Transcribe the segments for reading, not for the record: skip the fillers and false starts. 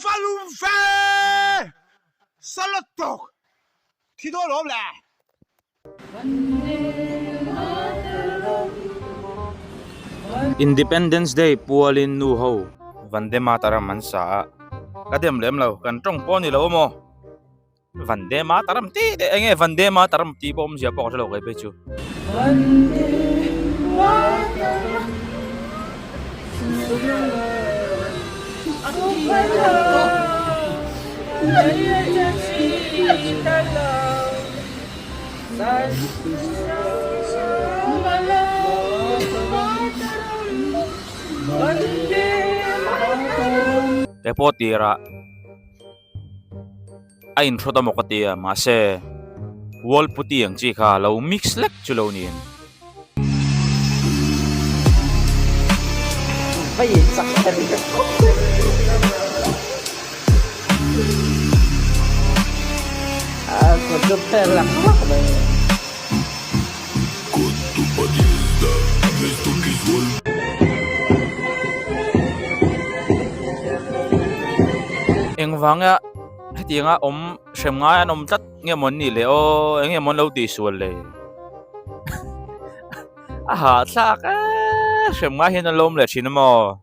va lum ve! Salad tawk thi dawn lawm le. Independence Day pualin nu ho Vande Mataram an sa a, ka dem lem lo, kan tawng pawh a ni lo maw? Vande Mataram tih teh enge Vande Mataram tih pawh awmzia pawh ka hrelo kei phei chu. Kei pawh tirah. A inhrawt a maw ka ti a mahse wall putty ang chi kha lo mix lek chu lo niin. Engvanga hetianga awm hrem ngai an awm tlat nge maw an nih le aw eng nge maw an lo tihsual le a hahthlak e hrem ngai hian an lo awm leh thin a maw.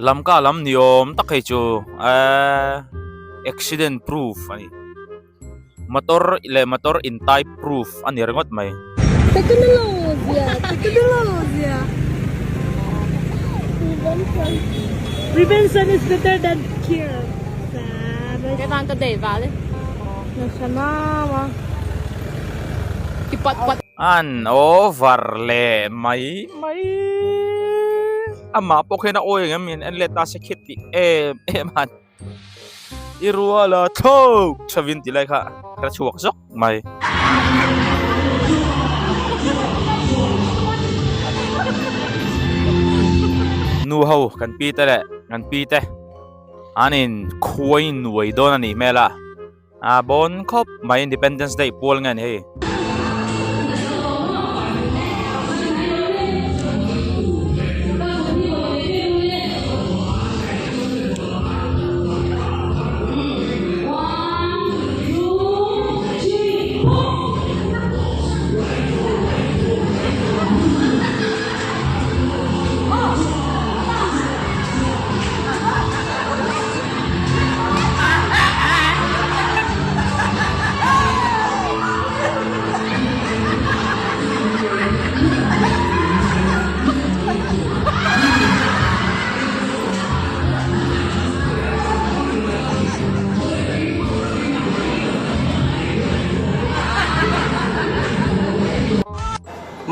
Lamka lam ni awm tak hei chu eee accident proof a ni motor leh motor in type proof a ni ringawt mai. Prevention is better than cure. An over leh mai mai. Amah pawh khian a awi ang em min en let ta se khit tih em em han i rual a thlawk thavin tih lai kha ka chhuak zawk mai. Nu ho kan pi te leh kan pi te an in khuai nuai dawn a nih hmel a. A bawn khawp mai Independence Day pual nge a ni hei.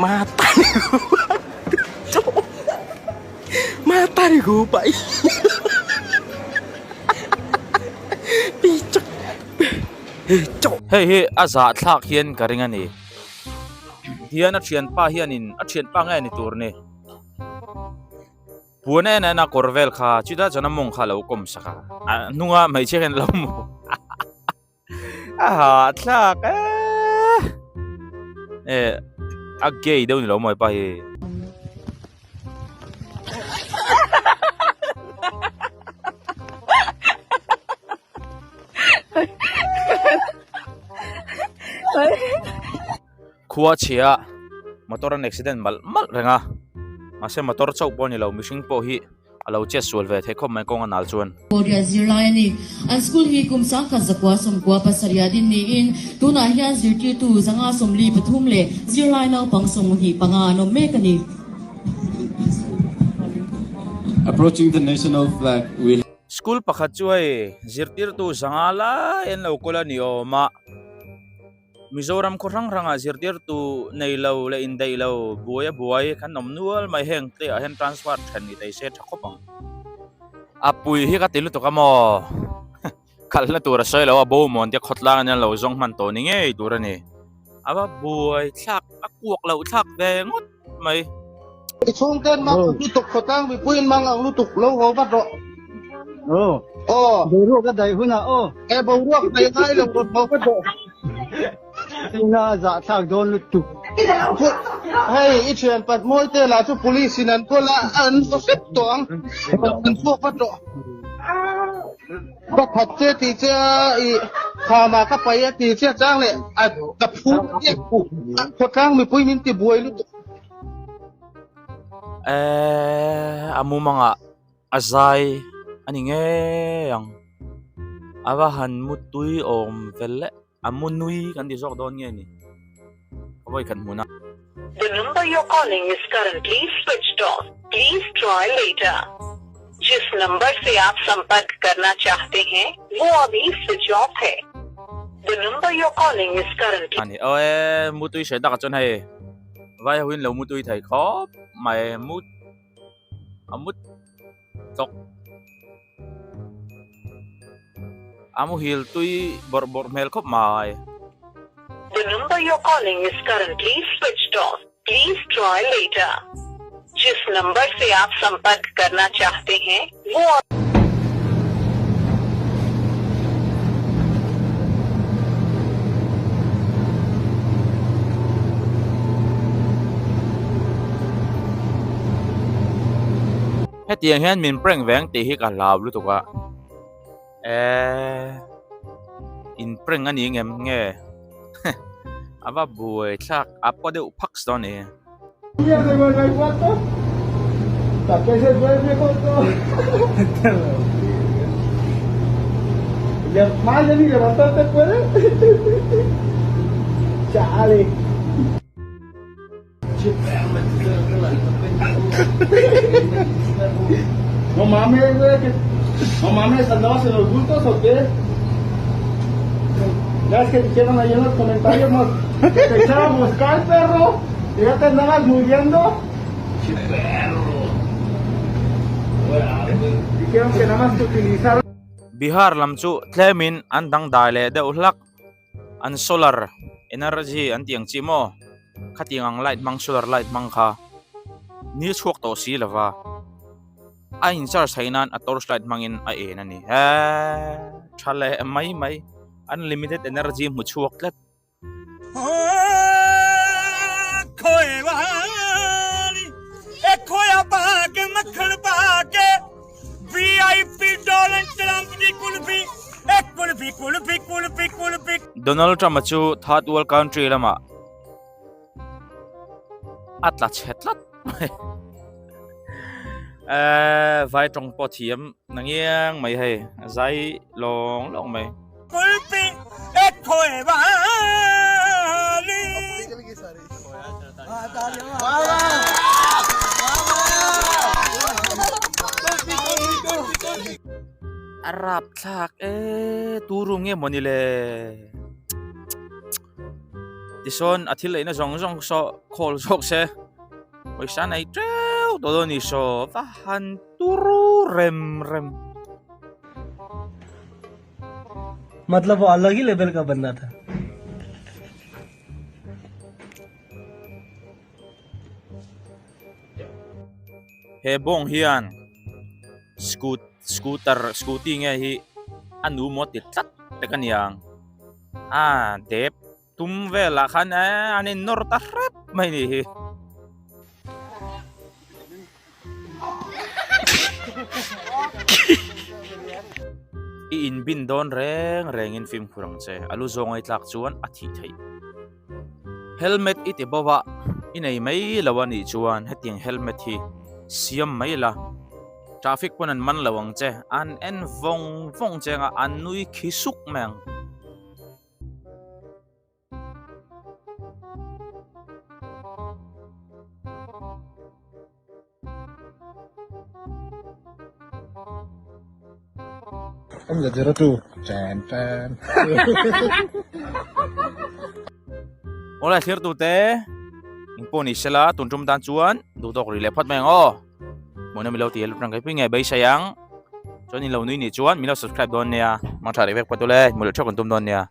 Mata ni gua. Mata ni gua pak. Picak. Cok. Hei hi a zahthlak hian ka ring a ni. Hian a thianpa hianin a thianpa nge ni tur ni. Puan en en a kawr vel kha chutah chuan a mawng kha a lo kawm sak a. A hnunga hmeichhia hian a lo hmu. A hahthlak e. E a gay deuh ni lo maw hepa hi. Khua chhia motor an accident malh malh reng a mahse motor chauh pawh a ni lo mihring pawh hi a lo chet sual ve thei khawp mai kawng a nal chuan. Korea zirlai a ni. An school hi kum 1997 din niin tunah hian zirtirtu 143 leh zirlai naupang 25 an awm mek a ni. Approaching the national flag, we. School pakhat chu hei zirtirtu zanga lai an lo kawl a ni awm a. Mizoram khaw hrang hrangah zirtirtu nei lo leh indaih lo buai a buai kan awm nual mai heng te ah hian transfer then ni thei se tha khawp ang. A pui hi ka ti lutuk a maw khalhna tur a sawi lo a bo mawn te khawtlang in an lo zawng hman tawh ni ngei tur a ni. A va buai thlak a kuak loh thlak ve ngawt mai. I chhungten mang ang lutuk khawtlang mipuiin mang ang lutuk lo haw vat rawh. Aw. Boruak a daih hunah aw. E boruak daih ngai lo rawn hmu vat rawh. Ina a zahthlak dawn lutuk. Hei i thian pat mawi te lah chu police in an kawl a an vaw hrep tawh ang. An chhuak vat rawh. Ka that che tih che a i khama ka pai a ti che chang leh a ka phur chiah khawtlang mipui min ti buai lutuk. Eee a mumangah a zai a ni ngei ang a va han mutui awm vel leh a mu nui kan ti zawk dawn nge ni ka vawi khat hmun a. The number you're calling is currently switched off. Please try later. जिस number से आप संपर्क करना चाहते हैं वो अभी switch off है. The number you're calling is currently. A ni aw e mutui hre takah chuan hei vai ho in lo mutui thei khawp mai mut a mut tawk a muhil tui bawrh bawrh hmel khawp mai. The number you're calling is currently switched off. Please try later. जिस number से आप संपर्क करना चाहते हैं वो Hetiang hian min prank veng tih hi ka hlau lutuk a, eee in prank a ni ngem nge a va buai thlak a paw deuh phak dawn a ni. No mames, güey. Que... No mames, ¿andabas en los bultos o qué? Ya es que dijeron ahí en los comentarios, nos, que te echaba a buscar, perro. Y ya te andabas muriendo. Che perro. Dijeron que nada más te utilizaron. Bihar lam chu tlemin an dangdai leh deuh hlak. An solar energy an tih ang chi maw? Khatiang ang light hmang solar light hmang kha ni chhuak tawh si lova a in charge theih nan a torch light hmangin a en a ni. Eee tha leh mai mai unlimited energy hmu chhuak tlat. Donald Trump-a chu third world country lamah a tla chhe tlat mai. Eee vai tawng pawh thiam na ngiang mai hei a zai lawng lawng mai. A rap thlak e tu room nge mawni le tisawn a thil eina zawng zawng saw khawl zawk se pawisa nei teuh tawh dawn a ni saw va han turu rem rem. मतलब वो अलग ही level का बंदा था He bawng hian scoot scooter scooty nge hi a nu maw ti tlat tek a niang a dep tum velah khan eee an in nawr ta hrep mai a nih hi. I inbin dawn reng rengin fimkhur ang che, a lu zawng ai tlak chuan a thih theih. Helmet i ti bawk a, i nei mai lo a nih chuan hetiang helmet hi siam mai la, traffic pawn an man lo ang che, an en vawng vawng che anga an nui khi suk mai ang. Awle thlir tute engpawh ni sela tun tum tan chuan duh tawk rih leh phawt mai ang aw hmuhna milo tih lut rang keipui nge beisei ang chuan in lo nui nih chuan milo subscribe dawn nia mang tha rih vek phawt ule hmuh leh theuh kan tum dawn nia.